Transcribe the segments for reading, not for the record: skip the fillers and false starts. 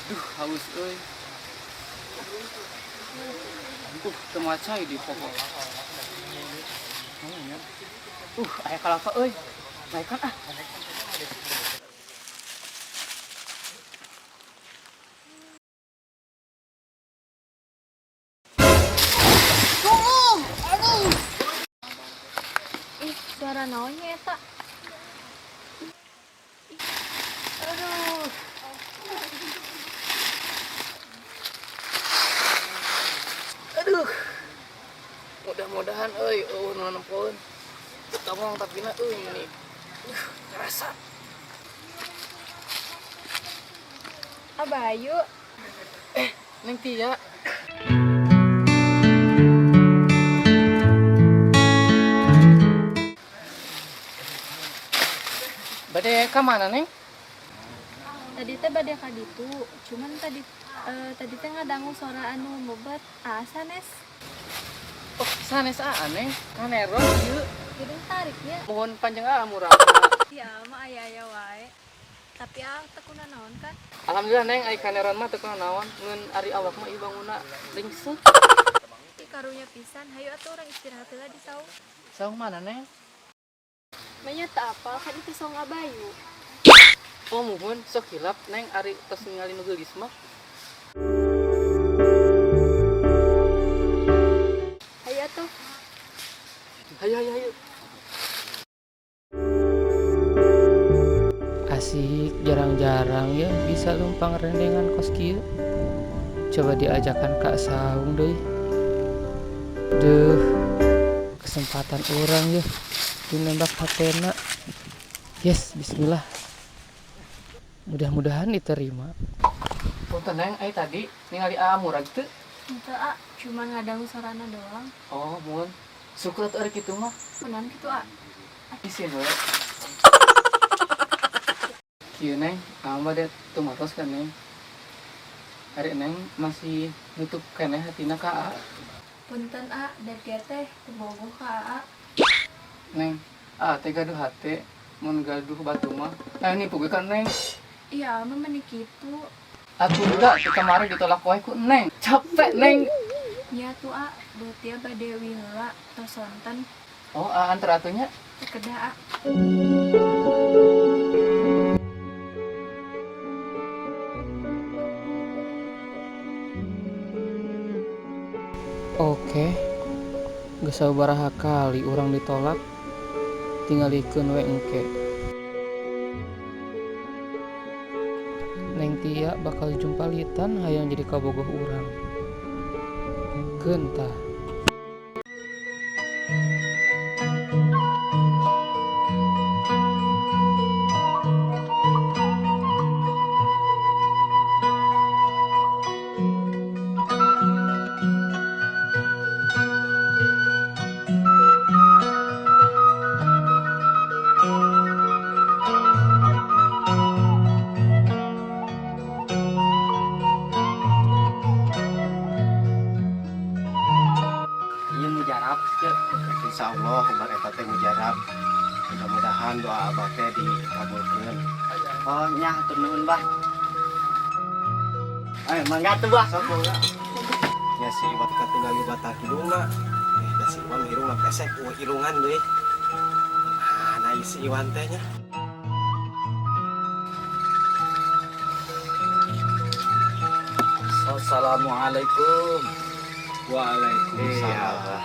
Duh, haus euy. Teu mawa cai di pokok. Aya kalapa euy. Naekan ah. Ih, suara naonnya eta? Aduh. Aduh. Mudah-mudahan euy euweuh nu nempoeun. Tong tapi na euy ini. Terasa. Abayu. Eh, Neng Tia. Bade ka mana, Neng? Tadi teh bade ka ditu, cuman tadi tadi teh ngadangu suara anu mebet, aa sanes? Oh, sanes aa, Neng. Kaneron ieu. Hidung tarik ya. Mohon panjang aa murah. Iya, mah aya-aya wae. Tapi aa teu naon kan? Alhamdulillah, Neng, ai kaneron mah teu naon, ngeun ari awak mah ieu bangunna lingseuh. Ih, karunya pisan, hayu atuh urang istirahat heula di saung. Saung mana, Neng? Manya teu apal kan itu saung Abayu. Oh, muhun, sok hilap, Neng, ari tos ningali nu geulis mah. Hayu atuh. Hayu, hayu, hayu. Asik, jarang-jarang ya bisa lumpang rendengan kos kieu. Coba diajakan ka saung deui. Duh, kesempatan urang ya dinembak hatena. Yes, bismillah. Mudah-mudahan diterima. Punten, Neng, ai tadi ningali aa murag teu? Henteu, a, cuma ngadangu suarana doang. Oh, muhun. Syukur atuh ari kitu mah. Kunaon kitu, a? Isin we. Kieu, Neng, aa mah teu tumaros kan, Neng. Ari Neng masih nutup keneh hatina ka aa? Punten, a, da tia teh teu bogoh ka aa. Neng, aa teh gaduh hate, mun gaduh batu mah. Eh, nipu ge kan, Neng. Iya, mah meni kitu. Atuh udah, di kemarin ditolak wae ku Neng. Capek, Neng. Nya tuh, a, buat dia bade uih heula tos sonten. Oh, aa anter atuh nya. Teu kedah, a. Oke. Geus sababaraha kali urang ditolak, tingalikeun we engke. Neng Tia bakal jumpalitan hayang jadi kabogoh urang. Keun tah. Iya, mujarab ya. Insya Allah obat eta teh mujarab. Mudah-mudahan doa abah teh dikabulkeun. Oh nya, hatur nuhun, Bah. Ayo mangga tuh, Bah. Sok mangga. Nya si Iwan katingali batal hidungna. Eh, da si Iwan hirungna pesek, euweuh irungan deui. Mana ieu si Iwan teh nya? Assalamualaikum. Waalaikumsalam.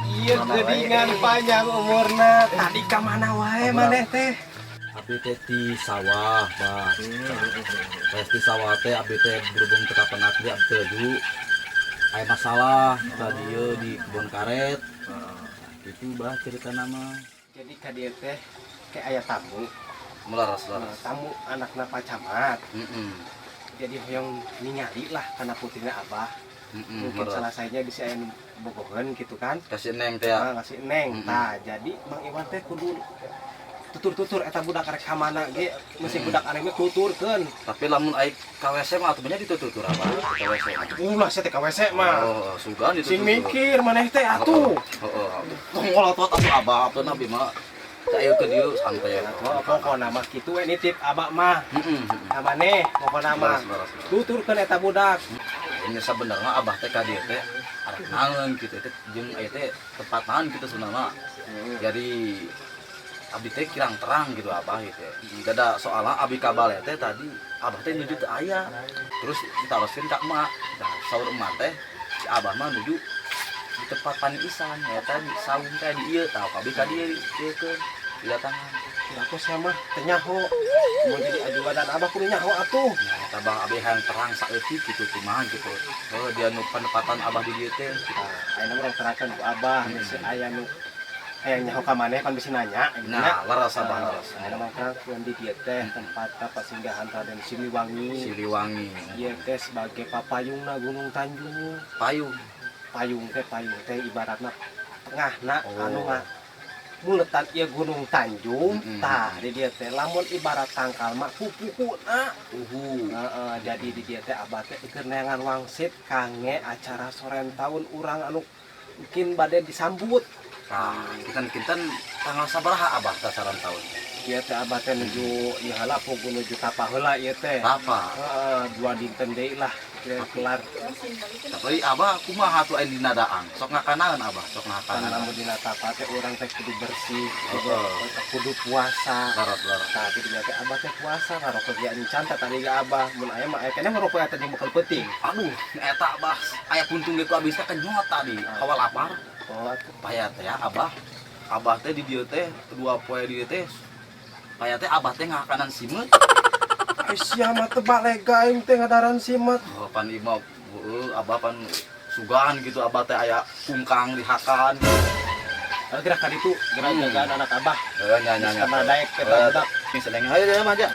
Iya, geuningan panjang umurna. Tadi ka mana wae maneh teh? Abi teh di sawah, Bah. Tes di sawah teh abi teh berhubung teu kapendak di abi teh dulu. Aya masalah tadi ieu di kebun karet. Nah, itu, Bah, cerita nama. Jadi ka dieu teh kayak aya tamu. Melaras laras. Tamu anakna Pak Camat. Jadi hoyong ningali lah kana putrina Abah. Mungkin salah sahijina bisa aya nu bogoheun gitu kan. Kasih Neng teh ya. Nah, ngasih Neng. Tah, jadi Mang Iwan teh kudu tutur-tutur eta budak arek ka mana ge, mesti budak aneh mah tuturkeun. Tapi lamun ai ka WC mah atuh nya ditutur apa? Ka WC mah. Ulah sia teh ka WC mah. Oh, sugan ditutur. Sing mikir maneh teh atuh. Heeh. Tong ngolotot atuh, Abah, atuh nabi mah. Ayo ke dieu santai ya. Oh, pokona mah kitu we nitip abah mah. Heeh. Ka maneh pokona mah. Leres, leres, leres. Tuturkeun eta budak. Ini sebenarnya abah teh ka dieu teh arek naon kitu teh jeung aya teh tempat naon kitu sebenarnya. Jadi abdi teh kirang terang gitu abah gitu. Dada soalnya abi ka bale teh tadi abah teh nuju teu aya. Terus ditaroskeun ka emak. Nah, saur emak teh si abah mah nuju di tempat paniisan ya tadi saung teh di ieu tah abdi ka dieu ieu keun didatangan. Aku sia mah teu nyaho. Mau jadi ajudan abah kudu nyaho atuh. Nah, eta bah abdi hayang terang saeutik gitu kumaha gitu. Oh, dia nu penempatan abah di dieu teh. Nah, ayeuna urang terangkeun ku abah bisi aya nu hayang nyaho ka maneh pan bisi nanya gitu nya. Nah, leres abah leres. Ayeuna mah terangkeun di dieu teh tempat pasinggahan Raden Siliwangi. Siliwangi. Ieu teh sebagai papayungna Gunung Tanjung. Payung. Payung teh ibaratna tengahna Oh. anu mah muletan ieu Gunung Tanjung. Tah di dieu teh lamun ibarat tangkal mah pupuhuna. Uhu. Heeh, jadi di dieu teh abah teh keur neangan wangsit kangge acara soren tahun urang anu mungkin bade disambut. Nah, kinten-kinten tanggal sabaraha abah tasaran tahun? Ieu teh abah teh nuju ieu heula pugu nuju tapa heula ieu teh. Apa? Heeh, 2 dinten deui lah kira kelar. Tapi abah kumaha tuh aya dina daang? Sok ngakanaeun abah, sok Kan ngakanaeun. lamun dina tapa teh urang teh kudu bersih, kudu, kudu puasa. Leres, leres. Tapi di teh abah teh puasa ngarokok ge encan teh tadi ge abah mun aya mah aya keneh ngarokok eta jeung bekal peuting. Aduh, eta abah aya puntung ge ku abis teh kenyot tadi. Hawa lapar. Oh, atuh. Paya teh ya abah. Abah teh di dieu teh dua poe di dieu teh. Paya teh abah teh ngakanan simeut. Ai sia mah teu balega aing teh ngadaran simet. Oh, pan ieu mah heueuh abah pan sugan gitu abah teh aya kungkang dihakan. Ayo gerak ka ditu, gerak jagaan anak abah. Heuh nya nya nya. Sama daek eta budak. Ini sedang ayo deh mah aja.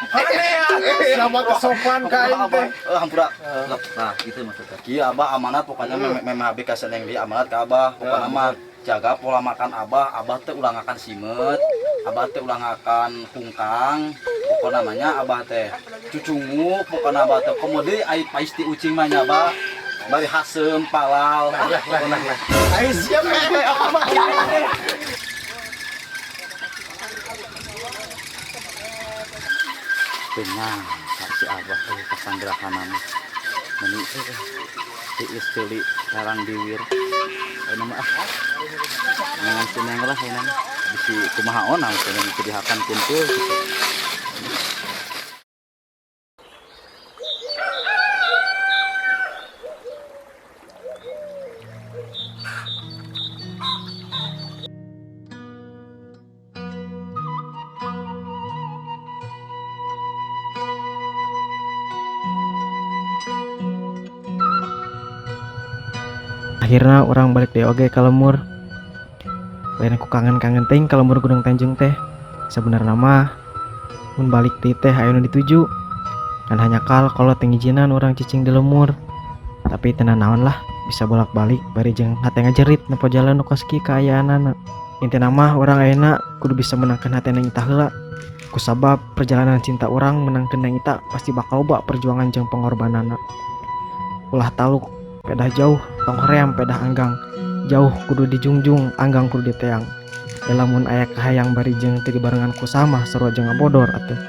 Aneh atuh, sama kesopan ka aing teh. Eh hampura. Nah, gitu maksudnya. Kieu abah amanat pokoknya memang abdi ka seneng di amanat ka abah. Pokoknya mah jaga pola makan abah, abah teh ulah ngakan simeut, abah teh ulah ngakan kungkang. Pokoknya namanya abah teh cucungu, pokoknya abah teh komo deui ai pais ti ucing mah nya abah. Bari haseum palal. Lah lah lah lah. Ai sia mah aku mah. Kenyang si abah pasanggrahanan meni tiis ceuli sarang diwir ayeuna mah ah ngan seneng lah ayeuna mah bisi kumaha onang seneng teu dihakan kuntul gitu. Akhirnya urang balik deui oge ka lembur. Lain aku kangen-kangen teuing ka lembur Gunung Tanjung teh. Sebenarnya mah mun balik deui teh aya nu dituju. Kan hanjakal kolot teu ngijinan urang cicing di lembur. Tapi teu nanaon lah, bisa bolak-balik bari jeung hate ngajerit nempo jalan nu kos kieu kaayaanana. Intina mah urang ayeuna kudu bisa menangkeun hate Neng Ita heula. Kusabab perjalanan cinta urang menangkeun Neng Ita pasti bakal loba perjuangan jeung pengorbananna. Ulah taluk, pedah jauh, tong hoream pedah anggang. Jauh kudu dijungjung, anggang kudu diteang. Da lamun aya kahayang bari jeung teu dibarengan ku sama sarua jeung ngabodor atuh.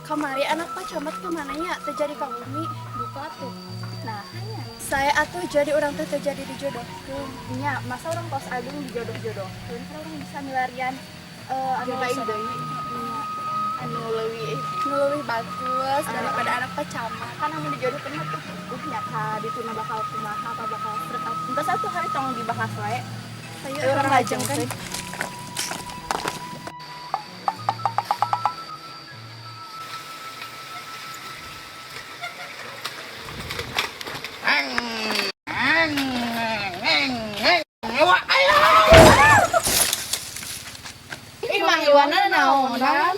Kamari anak Pak Camat kemana nya teu jadi ka bumi duka tuh. Nah, hanya saya atuh jadi orang teh teu jadi dijodohkeun. Nya, masa orang kos agung dijodoh-jodohkeun kan orang bisa milarian anu lain deui. Nya, Anu leuwih nu leuwih bagus daripada anak Pak Camat. Kan anu dijodohkeun mah tuh nya ka dituna bakal kumaha apa bakal seret Entah satu hari tong dibahas wae. Ayo Ayo, urang urang lajeng kan. lajengkeun. Ih, Mang Iwana naonan?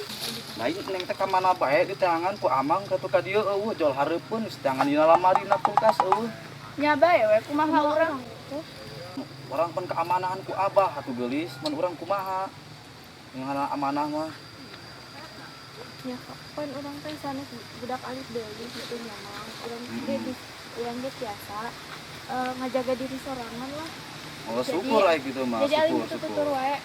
Nah, ini neng teh ka mana bae diteangan ku amang ka ka dieu eueuh jol hareupeun geus teangan dina lamari na kulkas eueuh. Nya bae we kumaha urang. Urang pan keamanahan ku abah atuh geulis, mun urang kumaha? Yang amanah mah. Ya pan urang teh sanes budak alit deui gitu nya Mang. Urang ge urang ge biasa ngajaga diri sorangan lah. Oh, syukur aya gitu mah, Jadi alim syukur, tutur syukur. wae.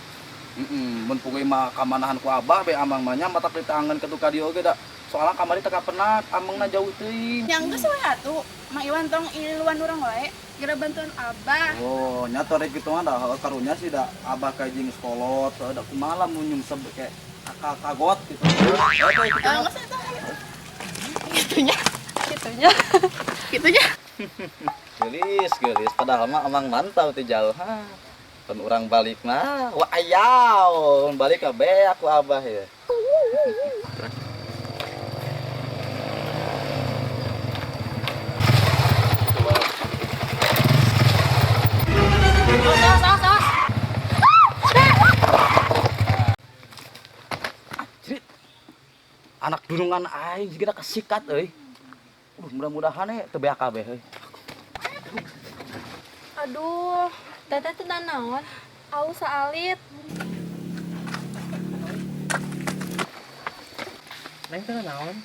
Heeh, mun pugui mah kamanahan ku abah be amang mah nya matak ditangan ke ka dieu oge da. Soalna kamari teu kapenak, amangna jauh teuing. Yang geus we atuh. Mang Iwan tong iluan urang wae. Kira bantuan abah. Oh, nya rek kitu mah da heuh karunya sih da abah ka jeung sekolot, heuh da kumaha mun nyungsep kayak akal kagot gitu. Heuh teh kitu mah. Geus atuh. Gitunya. Gitunya. Gitunya. Gelis, gelis. Padahal mah amang mantau ti jauh. Ha. Kan urang balik mah, wah ayaw, balik ka be aku abah ya. Awas, awas, awas. Anjrit. Anak dunungan aing jigana kesikat euy. Mudah-mudahan teu beak kabeh euy. Aduh, teteh teu naon? Aus saalit. Neng teu naon?